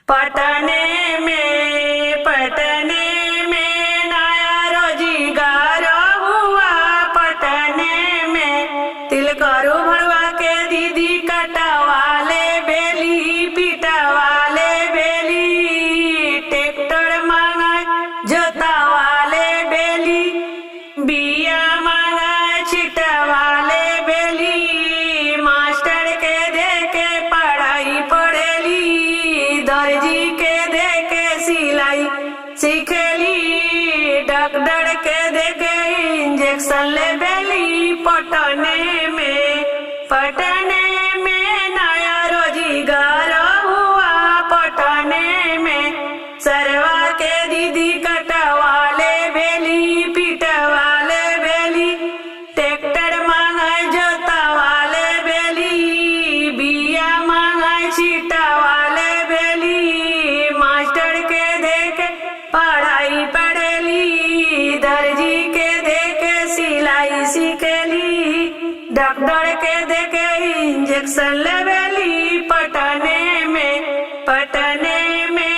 पटने में, पटने में नया रोजगार हुआ पटने में। तिल करू भड़वा के दीदी कटवाले बेली, पिटवाले बेली, ट्रैक्टर मांगा जोतावाले बेली, बिया मांगा छिटवाले बेली, मास्टर के दे के पढ़ाई पढ़ेली, दर्जी के दे के सिलाई सीखेली, डॉक्टर के दे के इंजेक्शन ले बेली। पटने में, पटने में नया रोजगार हुआ पटने में। सरवा के दीदी कटवाले बेली, पिटवाले बेली, ट्रैक्टर मांगे जोतवाले बेली, बिया मांगे छिटवाले बेली, मास्टर के देख पढ़ाई पढ़ेली, दर्जी के देख सिलाई सीखेली, डॉक्टर के देख इंजेक्शन लेवेली। पटने में, पटने में।